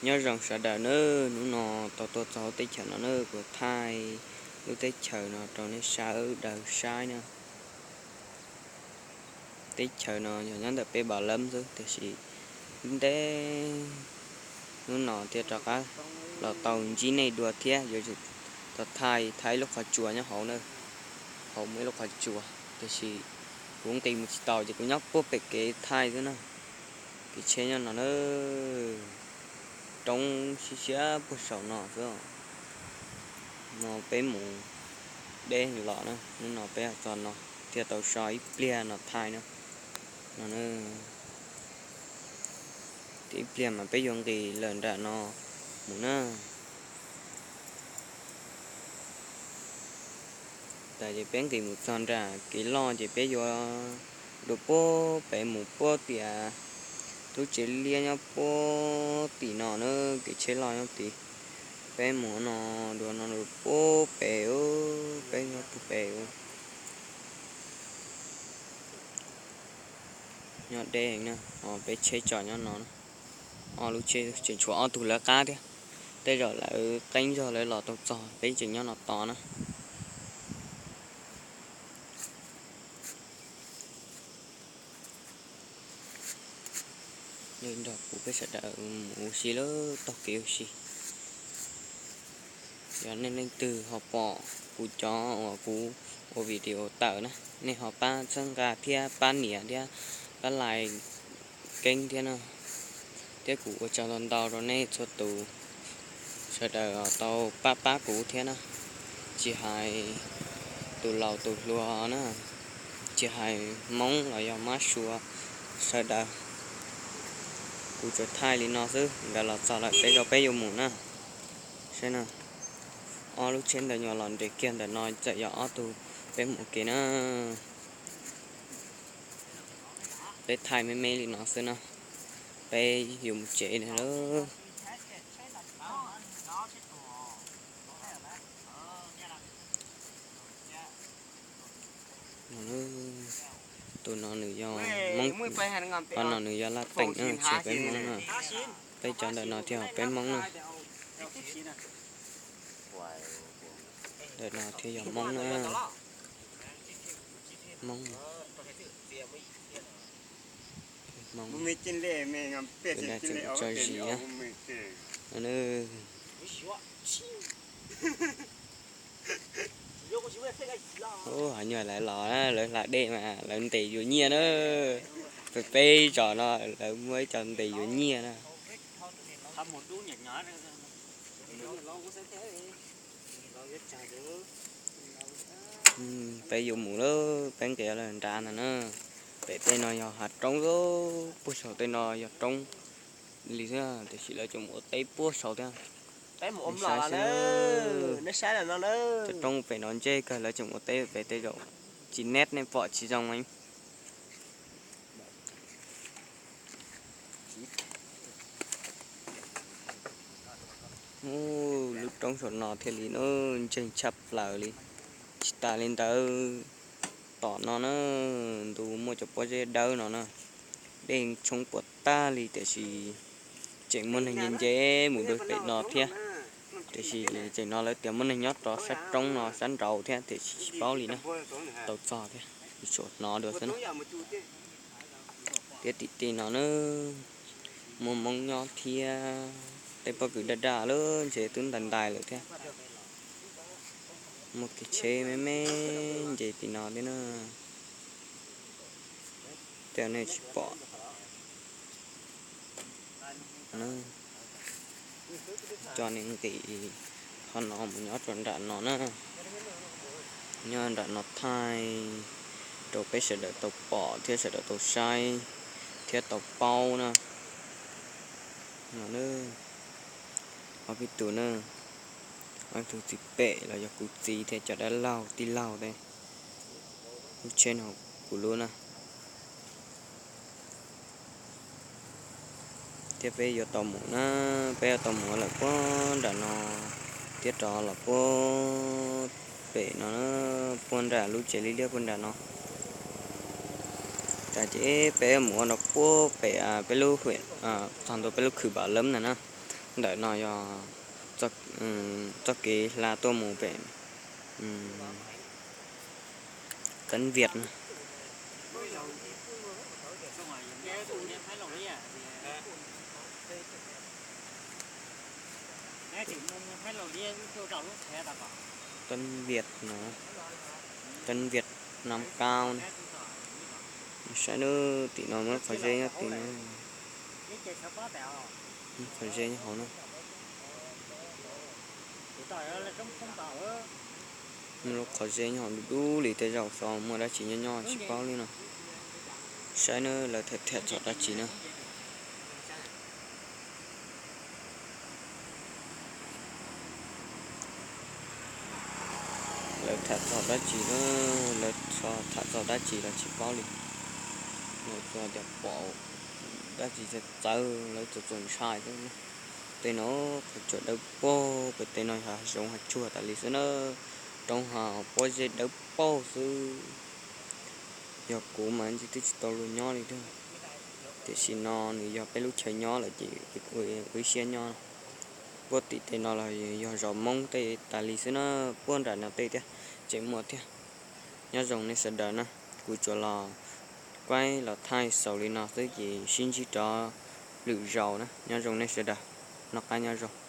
Nyob zoo sawv daws na, hnub no tau tuaj txog lub teb chaws no na, kuv thaij lub teb chaws no rau nej sawv daws saib na. Teb chaws no yog nyob ntawm peb Npaus Lab xwb, tiam sis ntev hnub no thiaj rov qab los tau ntsib nej dua thiab. Yuav tsum tau thaij, thaij lub qhov tsua nyob hauv na, hauv muaj ib lub qhov tsua, tiam sis kuv nqis mus tsis tau ces kuv nyob puag pem kev thaij xwb na. Kev tsheb nyob no na, roob siab siab puag saum no xwb. No peb mus deb los na, hnub no peb txog no thiaj tau so ib pliag no thaij na. No, ib pliag mas peb yuav nqis lawm nram no mus na. Tas ces peb nqis mus txog nram kev loj ces peb yuav dua puag pem mus puag tias lub tsev liab nyob puag tim no na, kev tsheb loj nyob tid. Peb mus no, dua no dua puag pem, peb nyob puag pem. Nyob deb na, peb tsheb tso nyob no. Ob lub tsheb tseem tshuav ob tug lawv qab thiab. Tej zaum lawv qeeb zog lawv los tau txog, peb tseem nyob no tos na. Nrog kuv peb sawv daws mus ua si lawm, taug kev ua si. Yog nej leej twg ho pom kuv cov uas kuv ua video tawm na, nej ho pab txhawb nqa thiab pab nias thiab pab like keeb thiab na. Thiab kuv ua tsaug ntau ntau rau nej txhua tus sawv daws tau pab pab kuv thiab na. Tsis hais tus laus tus hluas na, tsis hais Hmoob los yog Mab Suav sawv daws. Kuv tsuas thaij li no xwb, nkawd los txog lawm, tej zaum peb yuav mus na. Saib na, ob lub tsheb ntawd nyuam los nres kiag ntawm no txawm yog ob tug peb mus ua ke na. Peb thaij me me li no xwb na, peb yuav mus tsev lawm. Tus no nws yog Hmoob, no nws yog Laj Teem na, tsis yog peb Hmoob na. Peb cov ntawm no thiaj yog peb Hmoob na. Ntawm no thiaj yog Hmoob na. Hmoob. Hmoob. Tus no tseem tso zis na. Ub, hov nyuag lawv los na, lawv hla dej mas lawv ntes yuav nyiaj na. Peb, peb zos no lawv muaj ib co ntes yuav nyiaj na. Peb yuav mus lawm, peb nqis lawm nrad ntag na. Pem tej no yog hav roob, puag saum tej no yog roob li xwb, tiam sis lawv tseem mus ua teb puag saum thiab. Saib xwb, cov roob pem no ntseb kawg, lawv tseem ua teb pem tej zaum tsis neb nej pom tsis zoo. Ub, lub roob saum no thiaj li ntseeg tshaj plaws li. Tsis tas li ntawd, tom no na, ntu muaj cov pob zeb dawb no na, dej tshoob puas tag li tiam sis tseem muaj neeg nce nce mus dua pem no thiab. Tiam sis tseem no lawv tias muaj neeg nyob rau sab roob no sab nraud thiab tiam sis tsis paub li na, tau txog thiab, tsuas hnov dua xwb na. Thiab tim tej no na, muaj Hmoob nyob thiab, tej pob kws daj daj lawm ntshe twb ntais ntais lawm thiab. Muaj kev tsheb me me nce tim no thiab na. Tej nej tsis pom. Coj nej nqis qhov no mus nyob rau nram no na. Nyob nram no thaij rau peb sawv daws tau pom thiab sawv daws tau saib thiab tau paub na. Ob peb tus na, ob tug txiv pem los yog kuv txiv thiab cov dab laug tij laug thiab. Lub tsheb no kuv lub na. Thiab peb yuav tau mus na, peb yuav tau mus lawm puag nram no, thiab rov los puag pem no, puag nram lub tsev liab liab puag nram no. Tas ces peb mus ua no puag pem peb lub, txog ntua peb lub khw Npaus Lab ntag na. Ntawm no yog txoj kev hla tuaj mus pem Tấn Việt no. Tấn Việt no, Tấn Việt năm cao no. Saib na, tim no muaj qhov zeb nyob tim no, qhov zeb nyob hauv na. Muaj lub qhov zeb nyob hauv dub dub li, tej zaum xyov muaj dab tsi nyob nyob tsis paub li no. Saib na, lawv tham tham txog dab tsi na. Lawv tham txog dab tsi na, lawv tham txog dab tsi los tsis paub li. Lawv txog tias pom dab tsi txawv txawv, lawv txawm txawm ntshai xwb. Tej no qhov tsua dawb paug, pem tej no yog hav zoov hav tsuag tas li xwb na. Roob hav pob zeb dawb paug xwb. Yog kuv mas ntshe twb tsis tau luag nyob li thiab. Tiam sis no nws yog peb lub chaw nyob lawm ces ua ib siab nyob. Puag tim tej no los yog zos Hmoob tej tas li xwb na, puag nram no tej thiab tseem muaj thiab. Nyob zoo nej sawv daws na, kuv tsuas los kuaib los thaij xaus li no xwb ces sib ntsib rov lwm zaus na. Nyob zoo nej sawv daws, noj qab nyob zoo.